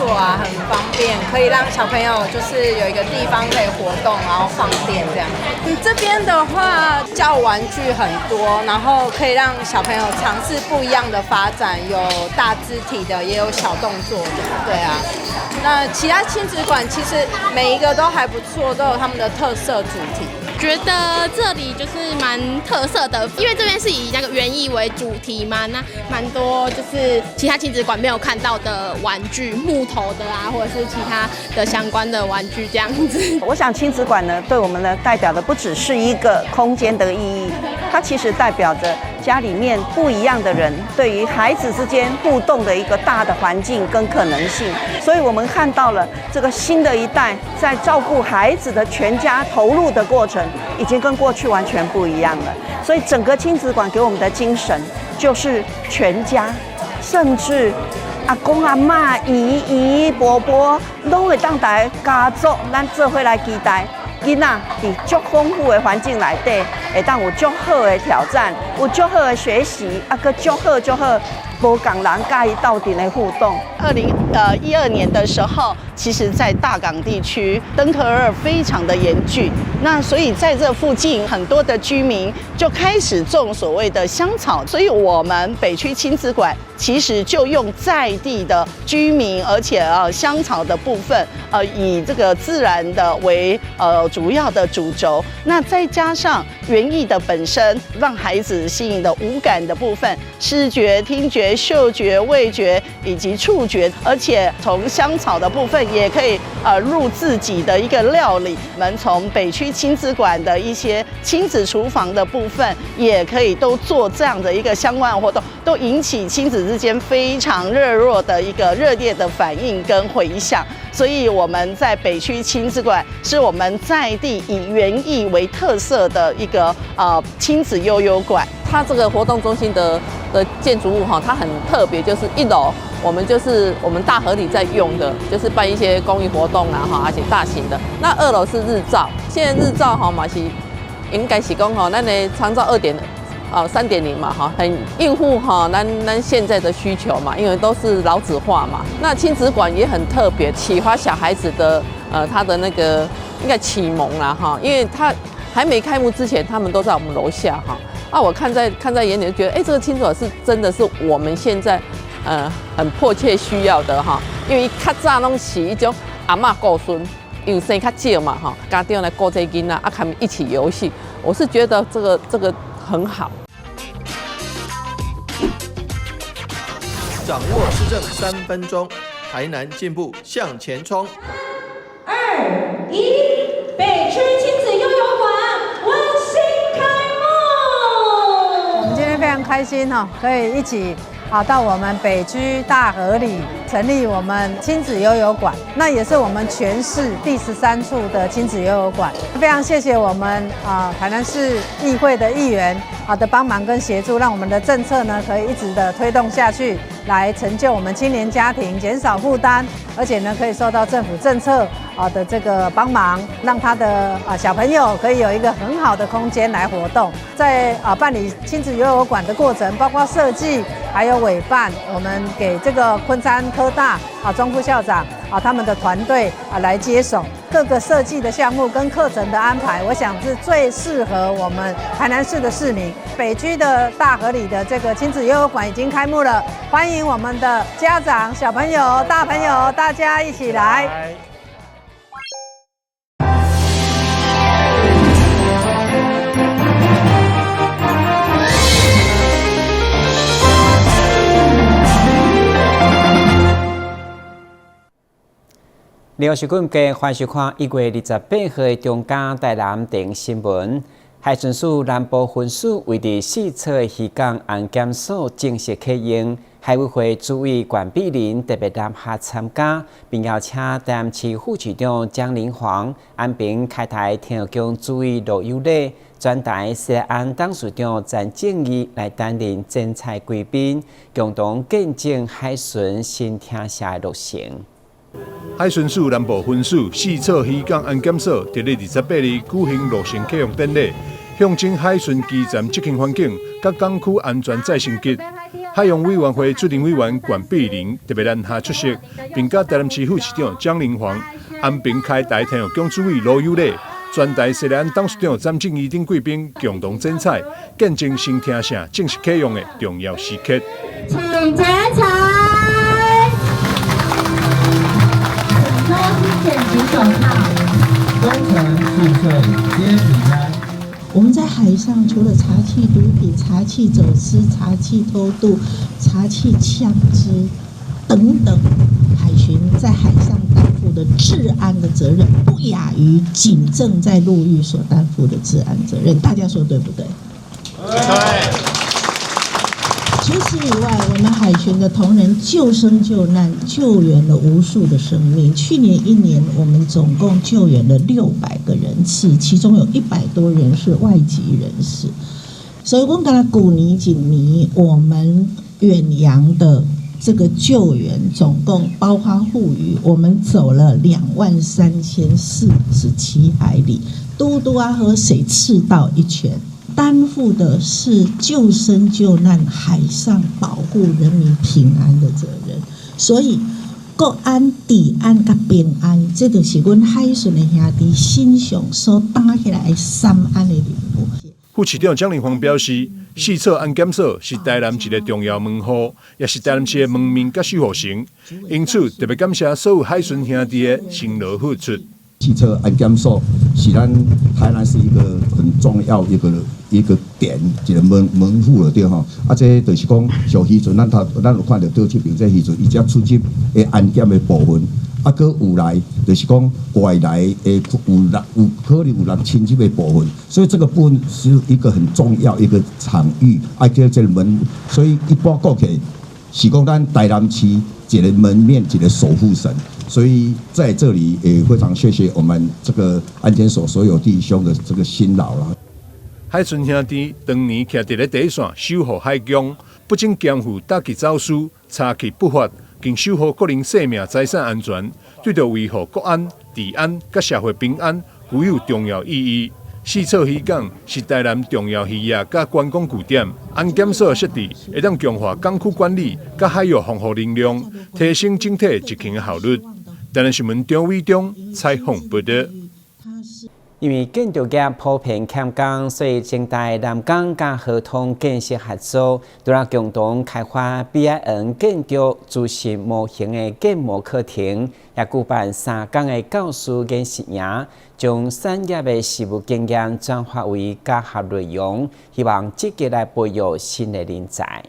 錯啊，很方便，可以讓小朋友就是有一個地方可以活動，然後放電這樣。這邊的話，教玩具很多，然後可以讓小朋友嘗試不一樣的發展，有大肢體的，也有小動作的，對啊。那其他親子館其實每一個都還不錯，都有他們的特色主題。覺得這裡就是蠻特色的，因為這邊是以那個園藝為主題嘛，那蠻多就是其他親子館沒有看到的玩具，木頭的啊，或者是其他的相關的玩具這樣子。我想親子館呢，對我們呢代表的不只是一個空間的意義，它其實代表着家裡面不一樣的人對於孩子之間互動的一個大的環境跟可能性。所以我們看到了這個新的一代在照顧孩子的全家投入的過程，已經跟過去完全不一樣了。所以整個親子館給我們的精神就是全家，甚至阿公阿嬤、姨姨伯伯，攏會當來家族，咱做伙來期待囡仔佇足豐富的環境內底，會當有足好的挑戰，有足好的學習，啊，閣足好足好無仝人佮伊鬥陣的互動。2012年的時候，其實在大港地區登革熱非常的嚴峻，那所以在這附近很多的居民就開始種所謂的香草，所以我們北區親子館其實就用在地的居民，而且香草的部分，以這個自然的為主要的主軸，那再加上園藝的本身，讓孩子吸引的五感的部分，視覺、聽覺、嗅覺、味覺以及觸覺，而且從香草的部分也可以入自己的一個料理。我們從北區親子館的一些親子廚房的部分，也可以都做這樣的一個相關活動，都引起親子之間非常熱絡的一個熱烈的反應跟迴響。所以我們在北區親子館是我們在地以園藝為特色的一個親子悠遊館。它這個活動中心的建築物哈，它很特別，就是一樓我們就是我們大河里在用的，就是辦一些公益活動啊哈，而且大型的。那二樓是日照，現在日照哈嘛是應該是講吼，咱的長照2.、3.0嘛哈，很應付哈咱現在的需求嘛，因為都是老子化嘛。那親子館也很特別，啟發小孩子的他的那個應該啟蒙啦哈，因為他還沒開幕之前，他們都在我們樓下哈。啊，我看在眼裡，就覺得，這個親子館是真的是我們現在，很迫切需要的哈。因為較早攏是一種阿嬤顧孫，因為生較少嘛哈，家長來顧這囡仔，啊，他們一起遊戲，我是覺得這個很好。掌握市政3分鐘，台南進步向前衝。 2、1，北區親子悠遊館溫馨開幕。我們今天非常開心哈，可以一起啊到我們北區大河里成立我們親子悠遊館，那也是我們全市第13處的親子悠遊館。非常謝謝我們啊台南市議會的議員啊的幫忙跟協助，讓我們的政策呢可以一直的推動下去，來成就我們青年家庭，減少負擔，而且呢可以受到政府政策啊的這個幫忙，讓他的啊小朋友可以有一個很好的空間來活動。在啊辦理親子悠遊館的過程，包括設計還有委辦，我們給這個昆山科大啊莊副校長啊他們的團隊啊來接手各個設計的項目跟課程的安排，我想是最適合我們台南市的市民。北區的大河里的這個親子悠遊館已經開幕了，歡迎我們的家長、小朋友、大朋友，大家一起來。廖淑君家歡迎收看1月28號的中嘉台南電新聞。海巡署南部分署位佇四處的漁港安檢所正式啟用，海委會主委管碧玲特別南下參加，並邀請台南市副市長江靈煌、安平開台天后宮主委羅有禮、轉台西安董事長詹正義來擔任剪彩貴賓，共同見證海巡新廳舍的落成。海巡署南部分署四處漁港安檢所，佇咧28日舉行落成啟用典禮，象徵海巡基層執勤環境佮港區安全再升級。海洋委員會主任委員管碧玲特別南下出席，並佮台南市副市長江靈煌、安平開台天佑主委羅有禮、全台西來董事長詹正義等貴賓共同剪彩，見證新廳舍正式啟用的重要時刻。請剪彩，請脫金剪手套。功成事遂皆平安。我們在海上除了查緝毒品、查緝走私、查緝偷渡、查緝槍支等等，海巡在海上擔負的治安的責任，不亞於警政在陸域所擔負的治安責任。大家說對不對？對。除此以外，我們海巡的同仁救生救難，救援了無數的生命。去年一年，我們總共救援了600個人次，其中有100多人是外籍人士。所以，我們剛才舊年一年，我們遠洋的這個救援總共包括護漁，我們走了23,047海里，拄拄仔好踅赤道一圈。擔負的是救生救難、海上保護人民平安的責任，所以國安、治安佮平安，這就是阮海巡的兄弟身上所擔起來的三安的任務。副市長蔣玲芳表示，四草安檢所是台南一個重要門戶，也是台南市的門面佮守護神，因此特別感謝所有海巡兄弟的辛勞付出。汽車安檢所是咱台南是一個很重要一個點，一個門戶了對吼。啊，這就是講像漁船，咱有看著倒這爿這漁船，伊才出入的安檢的部分。啊，閣有來就是講外來的有人有可能有人侵入的部分，所以這個部分是一個很重要一個場域，啊，叫這個門，所以一般講起來是講咱台南市一個門面，一個守護神。所以在這裡也非常謝謝我們這個安檢所所有弟兄的這個辛勞啦。海巡兄弟當年徛佇咧第一線守護海疆，不僅肩負打擊走私、查緝不法，更守護國人生命財產安全，對著維護國安、治安佮社會平安具有重要意義。四草漁港是台南重要漁業佮觀光據點，安檢所設置會當強化港區管理佮海域防護能量，提升整體執勤的效率。台南新聞張偉忠採訪報導。因為建築業普遍欠工，所以清大南港佮合通建設合作，除了共同開發 BIM 建築資訊模型的建模課程，也舉辦3工的教師研習營，將產業的實務經驗轉化為教學內容，希望積極來培育新的人才。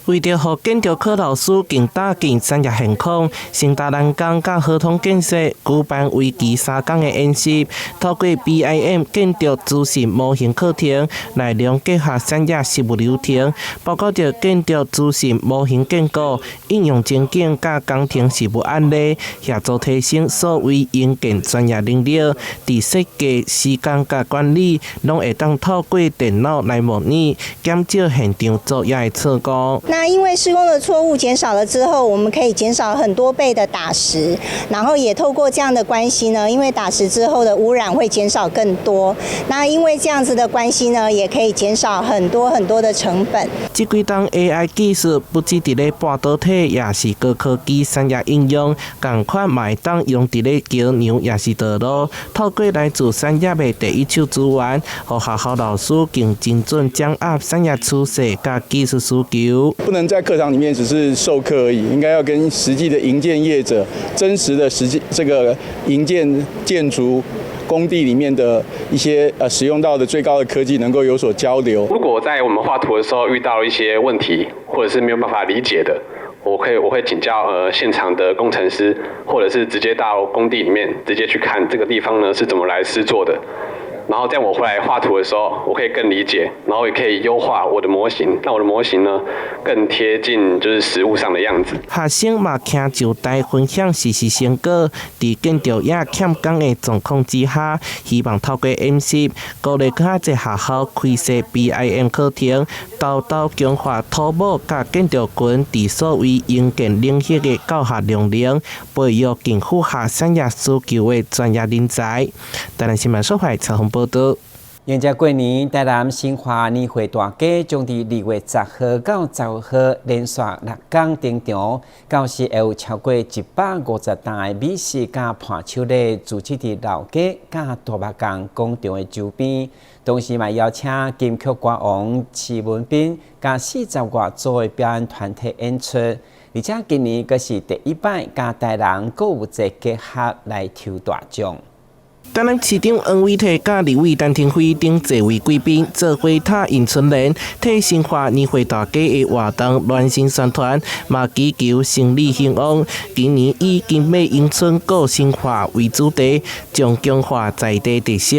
為著予建築科老師更貼近產業現況，成大南港佮合通建設舉辦為期三工的演習，透過 BIM 建築資訊模型課程，內容結合產業實務流程，包括著建築資訊模型建構、應用情景佮工程實務案例，協助提升所謂營建專業能力。佇設計、施工佮管理，攏會當透過電腦來模擬，減少現場作業的錯誤。那因為施工的錯誤減少了之後，我們可以減少很多倍的打石，然後也透過這樣的關係呢，因為打石之後的污染會減少更多。那因為這樣子的關係呢，也可以減少很多很多的成本。這幾冬 AI 技術不只佇咧半導體，也是高科技產業應用，仝款嘛會當用佇咧橋梁，也是道路。透過來自產業的第一手資源，予學校老師更精準掌握產業趨勢佮技術需求。不能在課堂裡面只是授課而已，應該要跟實際的營建業者、真實的實際這個營建建築工地裡面的一些使用到的最高的科技能夠有所交流。如果在我們畫圖的時候遇到一些問題，或者是沒有辦法理解的，我會請教現場的工程師，或者是直接到工地裡面直接去看這個地方呢是怎麼來施作的。然後在我回來畫圖的時候，我可以更理解，然後也可以優化我的模型，讓我的模型呢更貼近就是實物上的樣子。學生嘛徛上台分享實習成果，佇建築業欠工的狀況之下，希望透過演習，鼓勵較濟學校開設 BIM 課程，沓沓強化土木佮建築群佇所謂營建領域的教學量能，培育更符合產業需求的專業人才。台南新聞所採訪報導。迎接過年，台南新華年貨大街將佇2月10號到15號連續6天登場，到時會有超過150擔的美食佮伴手禮，駐置佇老街佮大目江廣場的周邊。同時嘛邀請金曲歌王徐文斌佮40外組的表演團體演出，而且今年閣是第一擺佮台南購物節結合來抽大獎。台南市長黃偉哲佮立委陳亭妃等濟位貴賓做伙拓印春聯，替新華年貨大街的活動暖心宣傳，嘛祈求生意興旺。今年以金馬迎春顧新華為主題，將強化在地特色，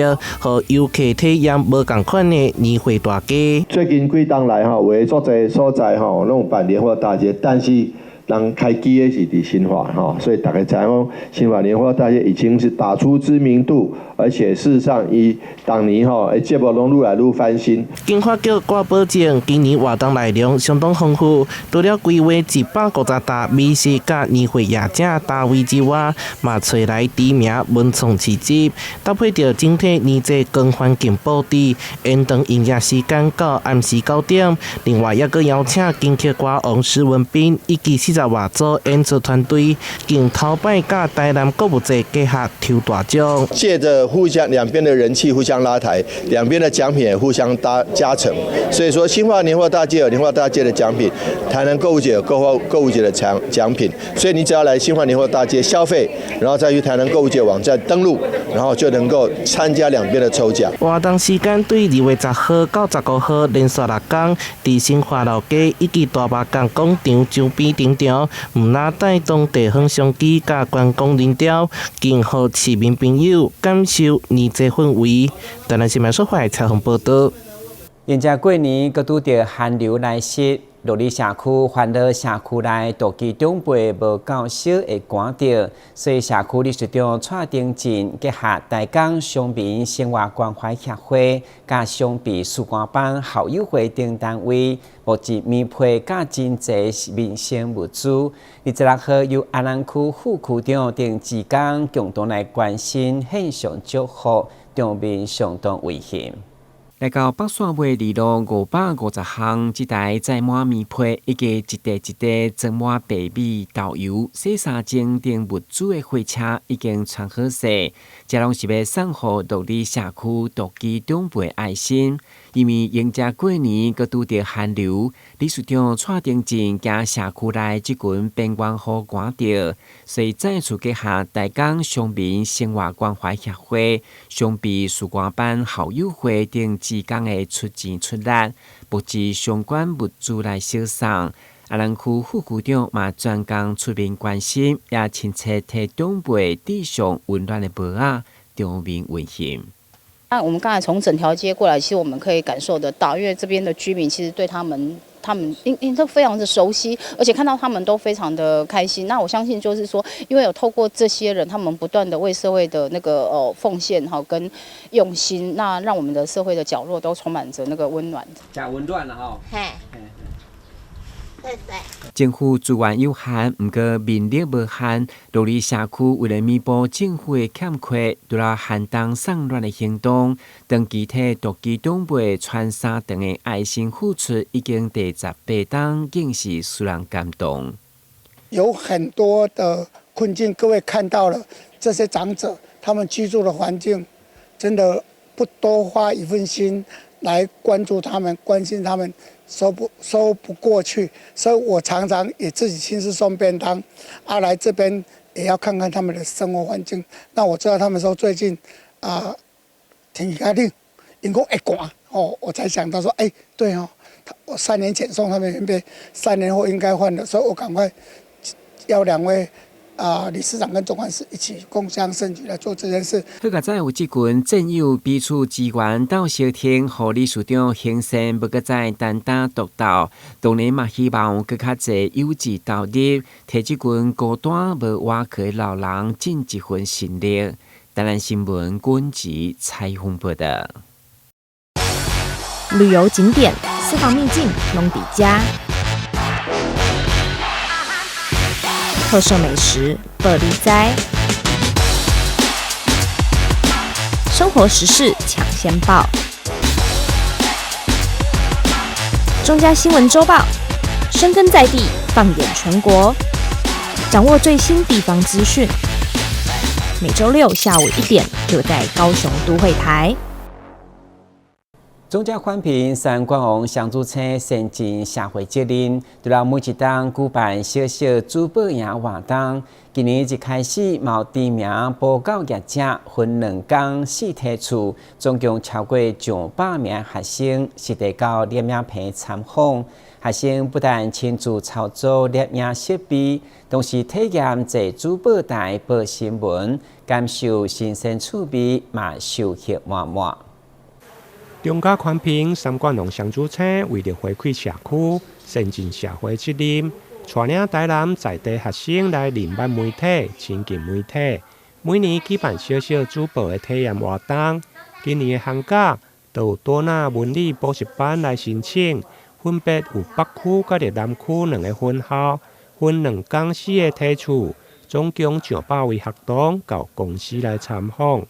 予遊客體驗無仝款的年貨大街。最近幾冬來吼，有的足濟所在吼，攏有辦年貨大街，但是人開機的是佇新華吼，所以大家知影講新華年貨大街已經是打出知名度，而且事實上，伊逐年吼，節目攏愈來愈翻新。經發局掛保證，今年活動內容相當豐富，除了規劃150擔美食佮年貨業者單位之外，嘛揣來知名文創市集，搭配著整體年節光環境布置，延長營業時間到暗時9點。另外，猶閣邀請金曲歌王施文斌以及40外組演出團隊，共頭擺佮台南購物節結合抽大獎。借著互相兩邊的人氣互相拉抬，兩邊的獎品也互相搭加成，所以說新華年貨大街有年貨大街的獎品，台南購物節有購物節的獎品，所以你只要來新華年貨大街消費，然後再去台南購物節網站登錄，然後就能夠參加兩邊的抽獎。活動時間對2月10號到15號連續6天，佇新華老街以及大目江廣場周邊登場，毋但帶動地方商機佮觀光人潮，更予市民朋友感受年節氛圍。台南新聞說話採訪報導。迎接過年，閣拄著寒流來襲，鹿里社區煩惱社區內獨居長輩無夠燒會寒著，所以社區理事長蔡丁進結合台江鄉民生活關懷協會、佮雙埤士官班校友會等單位，募集棉被佮真濟民生物資。26號由阿南區副區長等志工共同來關心獻上祝福，場面相當溫馨。來到北線尾二路550巷，這台載滿棉被以及一袋一袋裝滿白米、豆油、洗衫精等物資的貨車已經穿好勢，這攏是欲送予鹿里社區獨居長輩愛心。因為迎接過年，閣拄著寒流，理事長蔡丁進驚社區內這群邊緣戶寒著，所以再次結合台江鄉民生活關懷協會、雙埤士官班校友會等志工的出錢出力，募集相關物資來相送。阿南區副區長嘛專工出面關心，也親切替長輩遞上溫暖的帽仔，場面溫馨。那我們剛才從整條街過來，其實我們可以感受得到，因為這邊的居民其實對他們，他們應都非常的熟悉，而且看到他們都非常的開心。那我相信就是說，因為有透過這些人，他們不斷的為社會的那個奉獻哈跟用心，那讓我們的社會的角落都充滿着那個溫暖。誠溫暖啦吼。嘿。對對。政府資源有限，毋過民力無限。鹿里社區為了彌補政府的欠缺，除了寒冬送暖的行動，長期替獨居長輩穿三長的愛心付出，已經第18冬，更是使人感動。有很多的困境，各位看到了這些長者，他們居住的環境，真的不多花一份心來關注他們、關心他們，說不過去，所以我常常也自己親自送便當，啊，來這邊也要看看他們的生活環境。那我知道他們說最近啊，天氣較冷，𪜶講會寒哦，我才想到說，哎，對哦，我3年前送他們棉被，3年後應該換了，所以我趕快要兩位啊，理事長跟總幹事一起共襄盛舉來做這件事。好佳哉有這群戰友彼此支援鬥相挺，予理事長行善無閣再單打獨鬥。當然嘛，希望有閣較濟有志投入，替這群孤單無倚靠的老人盡一份心力。台南新聞滾吉採訪報道。旅遊景點、私房秘境，攏佇遮。特色美食，報你知；生活時事搶先報。中嘉新聞週報，深耕在地，放眼全國，掌握最新地方資訊。每週六下午1點，就在高雄都會台。總召環評三冠王雙子星善盡社會責任，除了每一冬舉辦小小珠寶營活動，今年一開始嘛有提名報教業者分2工4梯次，總共超過上百名學生實地到攝影棚參訪。學生不但親自操作攝影設備，同時體驗坐主播台報新聞，感受新鮮趣味，嘛收穫滿滿。中嘉寬頻三冠王雙子星為著回饋社區，善盡社會責任，帶領台南在地學生來認捌媒體、親近媒體。每年舉辦小小主播的體驗活動。今年的寒假，就有多納文理補習班來申請，分別有北區佮著南區兩个分校，分2工4个梯次，總共上百位學童到公司來參訪。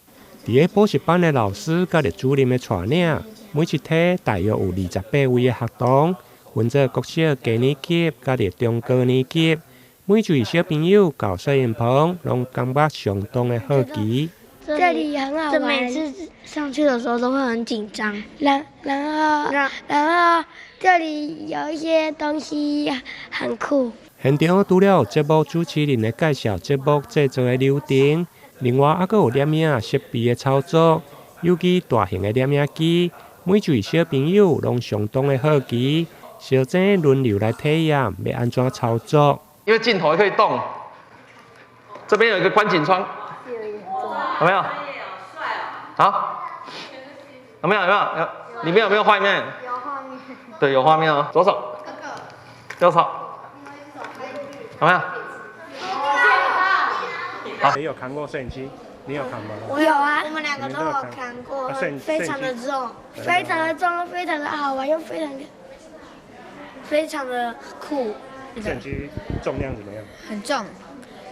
佇个補習班的老師佮著主任的帶領，每一梯大約有28位的學童，分做國小低年級佮著中高年級。每一位小朋友到攝影棚，攏感覺相當的好奇。這裡很好玩，每次上去的時候都會很緊張。然後這裡有一些東西很酷。現場除了有節目主持人的介紹節目製作的流程，另外猶閣有攝影設備的操作，尤其大型的攝影機，每一位小朋友攏相當的好奇，小姐輪流來體驗欲按怎操作。因為鏡頭可以動，這邊有一個觀景窗，有沒有？好，有沒有？有沒有？裡面有沒有畫面？有畫面。對，有畫面哦。左手，右手，有沒有？好，你有扛過攝影機？你有扛嗎？我有啊，我們兩個都有扛過，非常的重，非常的重，非常的好玩，又非常的非常的酷。攝影機重量怎麼樣？很重，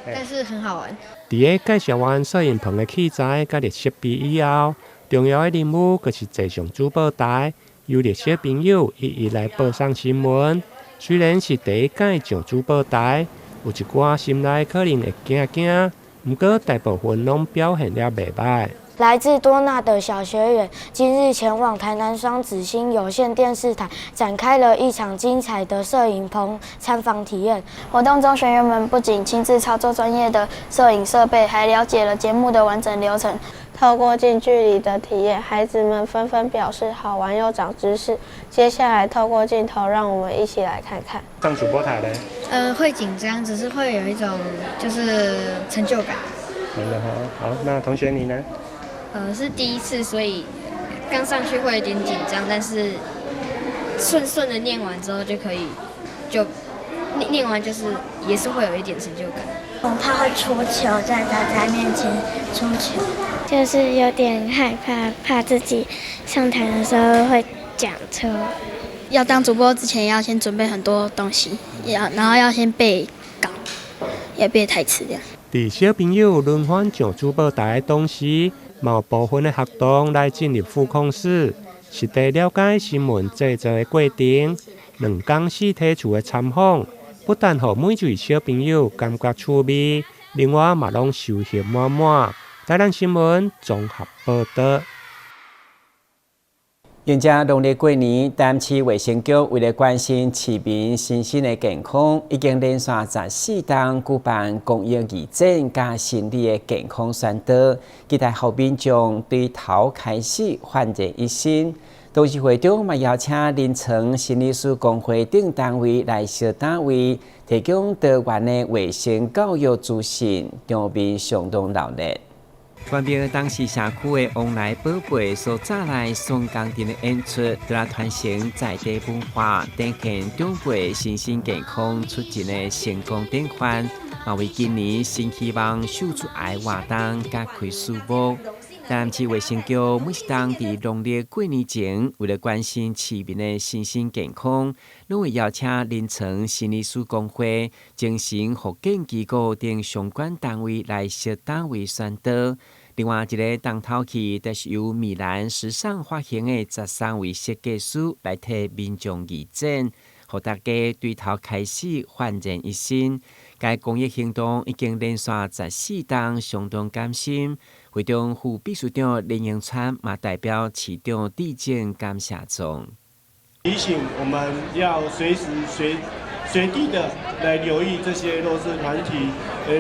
但是很好玩。佇个介紹完攝影棚的器材佮著設備以後，重要的任務就是坐上主播台，由著小朋友一一來報送新聞。雖然是第一擺上主播台，有一寡心內可能會驚驚，毋過大部分攏表現了袂䆀。來自多納的小學員今日前往台南雙子星有線電視台，展開了一場精彩的攝影棚參訪體驗。活動中，學員們不僅親自操作專業的攝影設備，還了解了節目的完整流程。透過近距離的體驗，孩子們紛紛表示好玩又長知識。接下來，透過鏡頭，讓我們一起來看看。上主播台呢？會緊張，只是會有一種就是成就感。真的好，好，那同學你呢？是第一次，所以剛上去會有點緊張，但是順順的念完之後就可以，就念念完就是也是會有一點成就感。他會出糗，在大家面前出糗，就是有點害怕，怕自己上台的時候會講錯。要當主播之前，要先準備很多東西，然後要先背稿，要背台詞這樣。佇小朋友輪番上主播台的同時，嘛有部分的學童來進入副控室，實地了解新聞製作的過程。2工4梯次的參訪，不但予每一位小朋友感覺趣味，另外嘛攏收穫滿滿。台南新聞綜合報導。迎接農曆過年，台南市衛生局為了關心市民身心的健康，已經連續14冬舉辦公益義診佮心理的健康宣導，期待予民眾對頭開始煥然一新。同時會中嘛邀請臨床心理師公會等單位來相單位，提供多元的衛生教育資訊，場面相當熱鬧。關廟當時社區的旺來寶貝所帶來雙江鎮的演出，除了傳承在地文化，展現長輩身心健康促進的成功典範，嘛為今年新希望秀出愛活動揭開序幕。台南市衛生局每一冬佇農曆過年前，為了關心市民的身心健康，攏會邀請臨床心理師公會、精神復健機構等相關單位來設單位宣導。另外一个重頭戲，就是由米蘭時尚發行的13位設計師來替民眾義剪，予大家對頭開始煥然一新。該公益行動已經連續14冬，相當感心。會中副秘書長林榮川嘛代表市長致贈感謝狀。提醒我們要隨時隨隨地的來留意這些弱勢團體、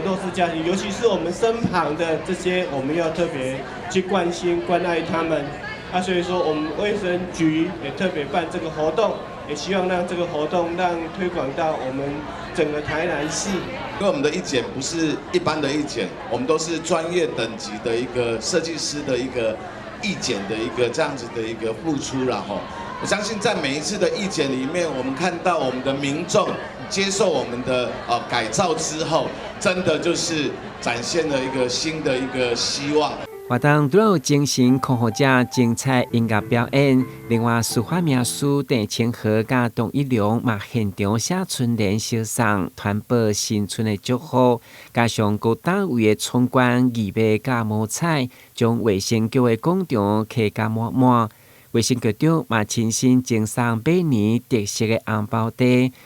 弱勢家庭，尤其是我們身旁的這些，我們要特別去關心、關愛他們。啊，所以說我們衛生局也特別辦這個活動，也希望讓這個活動讓推廣到我們整個台南市。因為我們的義剪不是一般的義剪，我們都是專業等級的一個設計師的一個義剪的一個這樣子的一個付出了吼。我相信在每一次的義剪裡面，我們看到我們的民眾接受我們的改造之後，真的就是展現了一個新的一個希望。活動除了有精神康護者精彩音樂表演，另外書法名師鄭清和佮董一龍嘛現場寫春聯相送，傳播新春的祝福。加上各單位的春倌義賣佮摸彩，將衛生局的廣場客甲滿滿。衛生局長嘛親身贈送馬年特色的紅包袋，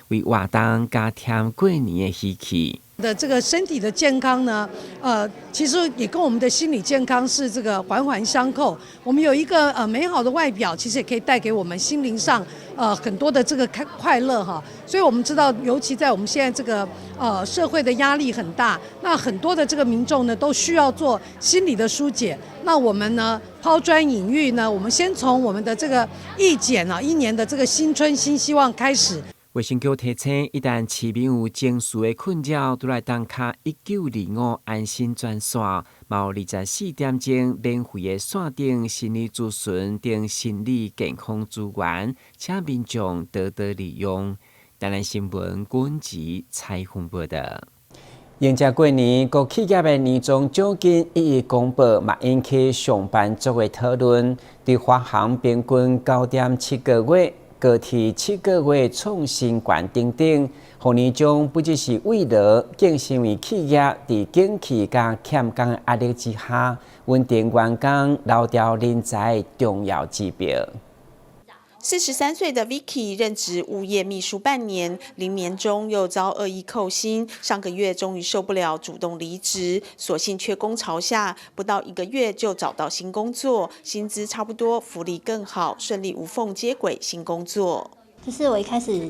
為活動加添過年的喜氣。的這個身體的健康呢，其實也跟我們的心理健康是這個環環相扣。我們有一個美好的外表，其實也可以帶給我們心靈上很多的這個快樂哈。所以我們知道，尤其在我們現在這個社會的壓力很大，那很多的這個民眾呢都需要做心理的疏解。那我們呢拋磚引玉呢，我們先從我們的這個義剪啊，一年的這個新春新希望開始。衛生局提醒，一旦市民有情緒的困擾，都來當敲1925安心專線，嘛有24點鐘免費的線頂心理諮詢等心理健康資源，請民眾多多利用。台南新聞滾吉採訪報道。迎接過年，各企業的年終獎金一一公布，嘛引起上班族的討論。對華航平均9.7個月，高鐵7個月創新高等等，予年終不只是慰勞，更成為企業佇景氣佮欠工的壓力之下，穩定員工、留住人才的重要指標。 43歲的 Vicky 任職物業秘書半年，臨年終又遭惡意扣薪，上個月終於受不了，主動離職。所幸缺工潮下，不到一個月就找到新工作，薪資差不多，福利更好，順利無縫接軌新工作。就是我一開始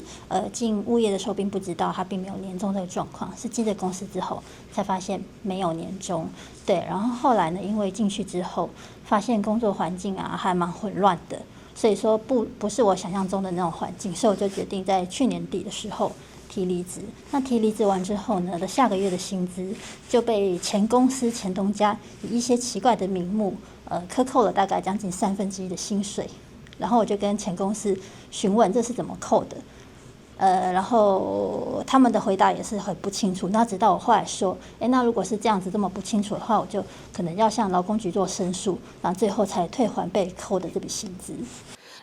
進物業的時候，並不知道他並沒有年終這個狀況，是進這公司之後才發現沒有年終。對，然後後來呢，因為進去之後發現工作環境啊還蠻混亂的。所以說不是我想象中的那種環境，所以我就決定在去年底的時候提離職。那提離職完之後呢，的下個月的薪資就被前公司前東家以一些奇怪的名目，克扣了大概將近1/3的薪水。然後我就跟前公司詢問這是怎麼扣的，然後他們的回答也是很不清楚。那直到我後來說，哎，那如果是這樣子這麼不清楚的話，我就可能要向勞工局做申訴，然後最後才退還被扣的這筆薪資。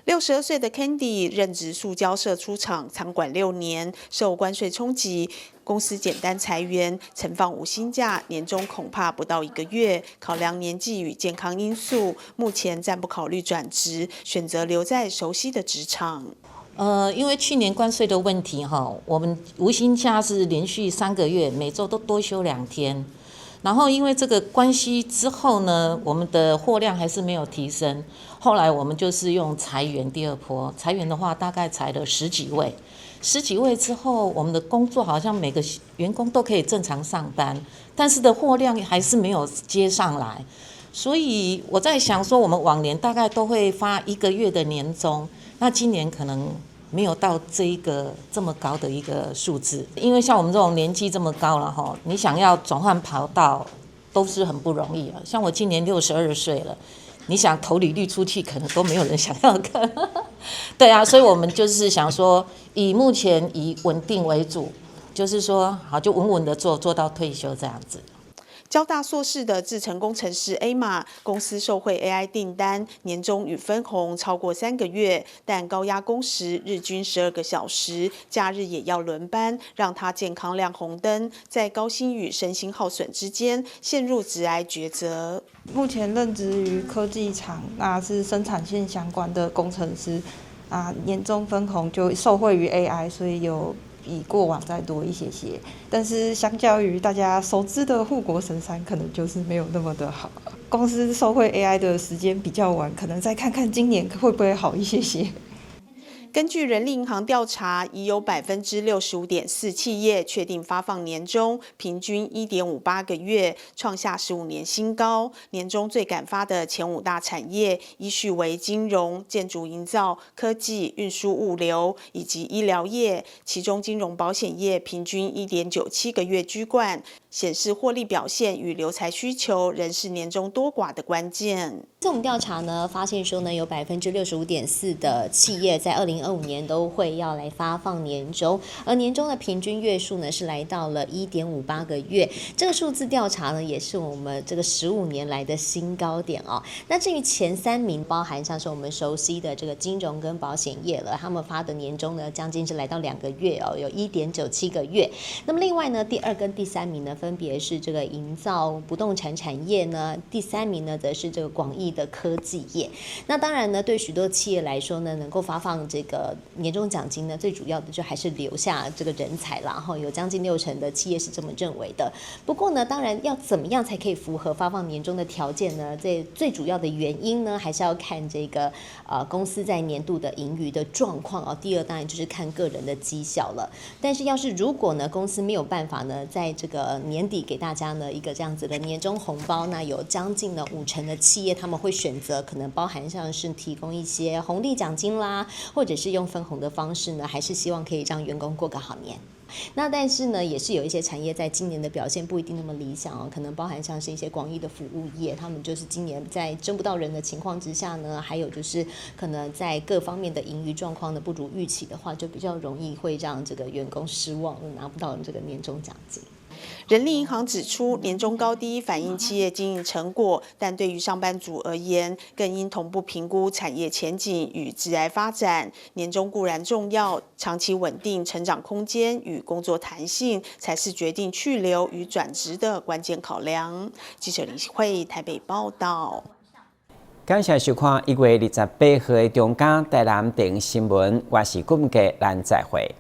62歲的 Candy 任職塑膠射出廠倉管6年，受關稅衝擊，公司簡單裁員，曾放無薪假，年終恐怕不到一個月。考量年紀與健康因素，目前暫不考慮轉職，選擇留在熟悉的職場。因為去年關稅的問題哈，我們無薪假是連續3個月，每週都多休2天。然後因為這個關係之後呢，我們的貨量還是沒有提升。後來我們就是用裁員第二波，裁員的話大概裁了十幾位，十幾位之後，我們的工作好像每個員工都可以正常上班，但是的貨量還是沒有接上來。所以我在想說，我們往年大概都會發一個月的年終，那今年可能沒有到這一個這麼高的一個數字，因為像我們這種年紀這麼高了哈，你想要轉換跑道都是很不容易啊。像我今年62歲了，你想投履歷出去，可能都沒有人想要看。對啊，所以我們就是想說，以目前以穩定為主，就是說好就穩穩的做，做到退休這樣子。交大碩士的製程工程師 A 馬公司受惠 AI 訂單，年終與分紅超過3個月，但高壓工時，日均12個小時，假日也要輪班，讓他健康亮紅燈，在高薪與身心耗損之間陷入職涯抉擇。目前任職於科技廠，那是生產線相關的工程師，啊，年終分紅就受惠於 AI，所以有比過往再多一些些，但是相較於大家熟知的護國神山，可能就是沒有那麼的好。公司受惠 AI 的時間比較晚，可能再看看今年會不會好一些些。根據人力銀行調查，已有65.4%企業確定發放年終，平均1.58個月，創下15年新高。年終最敢發的前五大產業，依序為金融、建築營造、科技、運輸物流以及醫療業。其中，金融保險業平均1.97個月居冠，顯示獲利表現與留才需求仍是年終多寡的關鍵。這種調查呢，發現說呢，有65.4%的企業在2025年都會要來發放年終，而年終的平均月數呢是來到了1.58個月。這個數字調查呢，也是我們這個15年來的新高點哦。那至於前三名，包含像是我們熟悉的這個金融跟保險業了，他們發的年終呢，將近是來到2個月哦，有1.97個月。那麼另外呢，第二跟第三名呢，分別是這個營造不動產產業呢，第三名呢，則是這個廣義的科技業。那當然呢，對許多企業來說呢，能夠發放這個年終獎金呢，最主要的就還是留下這個人才啦。然後有將近60%的企業是這麼認為的。不過呢，當然要怎麼樣才可以符合發放年終的條件呢？這最主要的原因呢，還是要看這個公司在年度的盈餘的狀況哦。第二當然就是看個人的績效了。但是要是如果呢，公司沒有辦法呢，在這個年底給大家呢一個這樣子的年終紅包，那有將近呢5成的企業他們會選擇可能包含像是提供一些紅利獎金啦，或者是用分紅的方式呢，還是希望可以讓員工過個好年。那但是呢，也是有一些產業在今年的表現不一定那麼理想哦，可能包含像是一些廣義的服務業，他們就是今年在徵不到人的情況之下呢，還有就是可能在各方面的盈餘狀況呢不如預期的話，就比較容易會讓這個員工失望，拿不到這個年終獎金。人力銀行指出，年終高低反映企業經營成果，但對於上班族而言，更應同步評估產業前景與職涯發展。年終固然重要，長期穩定成長空間與工作彈性，才是決定去留與轉職的關鍵考量。記者林慧台北報道。感謝收看1月28號的中嘉台南電新聞，我是顧文傑，咱再會。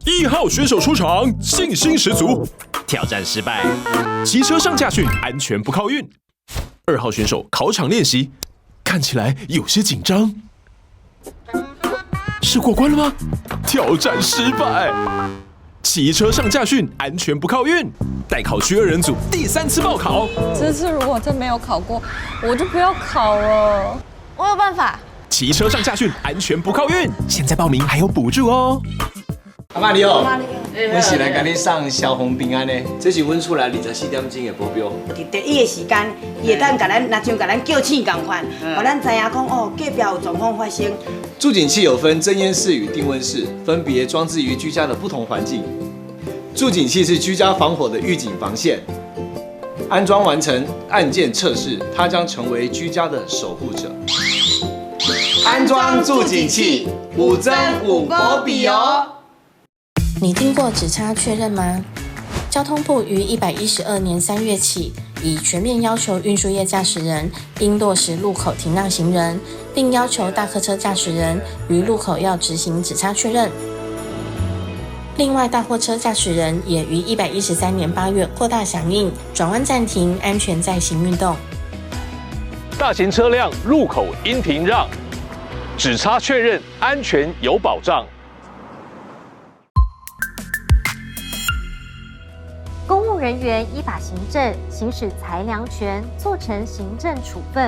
1號選手出場，信心十足，挑戰失敗，騎車上駕訓，安全不靠運。2號選手考場練習，看起來有些緊張，是過關了嗎？挑戰失敗，騎車上駕訓，安全不靠運。待考區二人組第三次報考，這次如果真沒有考過，我就不要考了。我有辦法。騎車上駕訓，安全不靠運，現在報名還有補助哦。阿媽你好，阮是來共你送消防平安的，這是阮厝內24點鐘的保鏢。佇第一个時間，伊會當共咱，若像共咱叫醒仝款，予咱知影講哦，隔壁有狀況發生。住警器有分偵煙室與定溫室，分別裝置於居家的不同環境。住警器是居家防火的預警防線，安裝完成按鍵測試，它將成為居家的守護者。安裝住警器，有真有保庇哦。你聽過指差確認嗎？交通部於112年3月起，已全面要求運輸業駕駛人應落實路口停讓行人，並要求大客車駕駛人於路口要執行指差確認。另外，大貨車駕駛人也於113年8月擴大響應轉彎暫停、安全載行運動。大型車輛路口應停讓，指差確認安全有保障。公務人員依法行政，行使裁量權，做成行政處分。